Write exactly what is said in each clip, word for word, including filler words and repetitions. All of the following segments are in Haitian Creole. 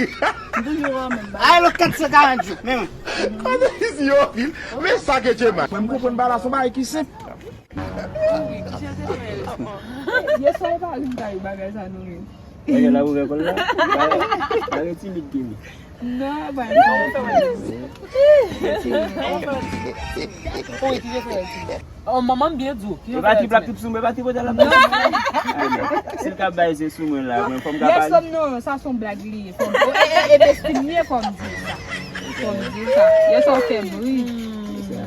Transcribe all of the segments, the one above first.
M toujou wè w menm bagay. Ay, lòt kat san karant jou. Men mwen. Analiz yo anpil. Men sa ke Djema. Mwen, m konprann bagay la, se yon bagay ki senp. Yè swa, e pa ri m ta ri bagay sa non, wi. Bagay la ouvè kò l la. Bagay timid gen li. Non, bagay timid. Wi, ki je fè timid. Oh, manman m byen di w. E pa trip la k trip sou mwen, e pa tripotay la. Si l ka bay se sou mwen la, mwen fò m ka pale. Yes, non, sa se yon blag li ye. Fò m, e, e, e, e destine fò m di sa. Fò m di sa. Yes, w fè m ri.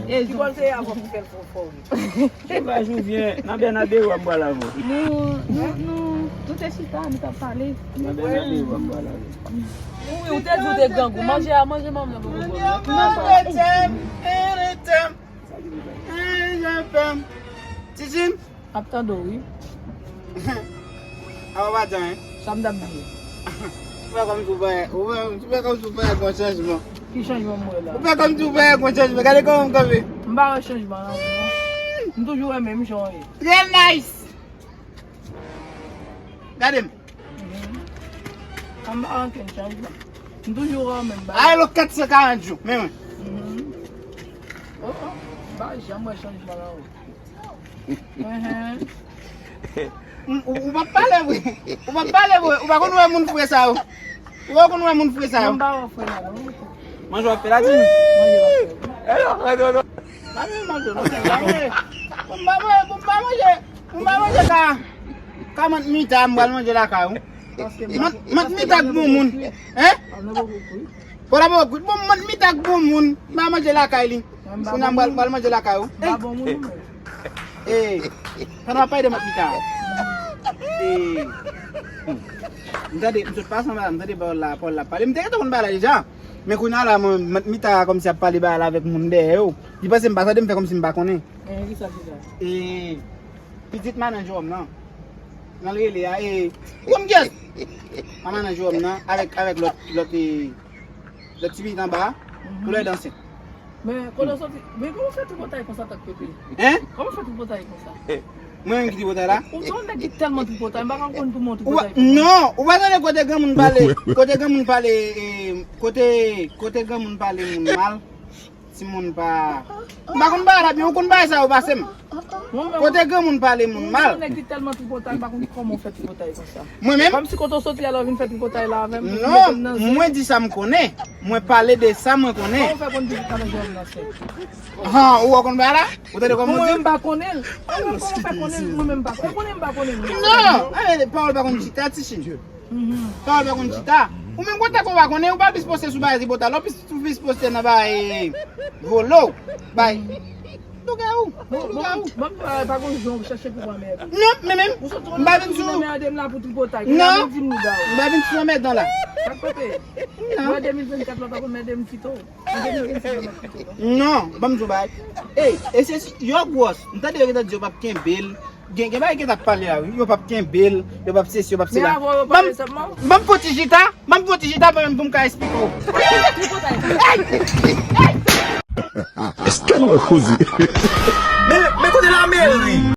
E ki bò l te ye avan pou fè l fò fò ri? Sovaj ou vyen, nan Bènabe w ap bwal avè w. Nou, nou, nou, nou te chita, nou t ap pale. Nan Bènabe w ap bwal avè w. Wi, ou te di w te grangou. Manje a, manje manman nan poko bon. Tijin. Ap tande w, wi. A w pa jan, en? Sa m t ap di. Ou fè kòmsi w pa, ou fè, ou fè kòmsi w pa wè gon chanjman. Ki chanjman m wè la? Ou fè kòmsi w pa wè gon chanjman. Gade kòman m kanpe. M pa wè chanjman nan ou, non. M toujou wè menm jan w ye. Trè nice. Gade m. Mhm. An ba ankenn chanjman. M toujou wè w menm bagay. Ay, lòt kat san karant jou, men mwen. Mhm. Oh, oh, m pa janm wè chanjman nan ou. Mhm. M, ou, ou pa pale vre. Ou pa pale vre. Ou pa konn wè moun fre sa yo. Ou pa konn wè moun fre sa yo. Non, m pa wè fre la, non. Manje w ap fè la, Tini? Manje w ap fè. E non, non, non, non. Pa manje, manje, non. Bon, m pa manje, bon, m pa manje. Mwen pa manje ka, ka mant Mita, m pral manje lakay ou. Mant, mant Mita k bon moun. Hein? Bon, la bon, bon, mant Mita k bon moun. M pa manje lakay li. Kounye a m pral, pral manje lakay ou. Eh, sa nou ap pale de mant Mita. Eh, m tande, m sot pase anba la, m tande pawòl la, pawòl la pale. M te gentan konn bagay la deja. Men kounye a la, mwen, mant Mita kòmsi ap pale bagay la avèk moun dèyè yo. Li panse m pa tande, m fè kòmsi m pa konnen. Eh, ki sa, ki sa? Eh, Pitit manadjè m nan. Nan l rele a, e, ou konn kiyès? Manadjè m nan, avèk, avèk lòt, lòt, e, lòt ti pitit anba a, koulè dansè. Men, kote w soti? Men kòman w fè tripotay konsa, tank pepe? Hein? Kòman w fè tripotay konsa? Mwen menm ki tripotay la? Ou se yon nèg ki tèlman tripotay, m pa ka konn pou mwen tripotay konsa. Non, ou pa tande kote granmoun pale, kote granmoun pale, e, kote, kote granmoun pale moun mal. Timoun pa, m pa konn bagay la byen, ou konn bagay sa yo pase m. Kote granmoun pale moun mal. Mwen menm, ou se yon nèg ki tèlman tripotay, m pa konn kòman w fè tripotay konsa. Mwen menm? Kòmsi kote w soti a la, w vin fè tripotay la avè m, ou mete m nan zen. Non, mwen di sa m konnen. Mwen pale de sa mwen konnen. Kòman w fè konn pitit manadjè m nan sè? Han, ou wè w konn bagay la? Ou tande kòman w di? Mwen menm m pa konnen l. Mwen menm kòman w fè konnen l? Mwen menm m pa konnen. Ou konnen m pa konnen l. Non, eh, pawòl pa konn chita, ti chini. Pawòl pa konn chita. Ou menm kontak ou pa konnen, ou pa plis poste sou bagay tripotay la, ou plis, ou plis poste nan bagay volo, bay lougawou, lougawou. Bon, bon, bon, pa gon jan ou chache pou pran mèd. Non, men menm, m pa vin sou. Mède m la pou tripotay. Non, m pa vin sou mèd nan la. Sa k pete? Non. Mwen de mil vennkat la pa konn mède m pito. Non, ban m di w bagay. Ey, e se si, yo gwòs. M tande yo gentan di yo p ap kenbe l. Gen, gen bagay gentan ap pale la, wi. Yo p ap kenbe l, yo p ap sesi, yo p ap sela. Ban m, ban m fon ti chita, ban m fon ti chita, mwen menm pou m ka esplike w. Èske nou koze? Men, men kote lameri?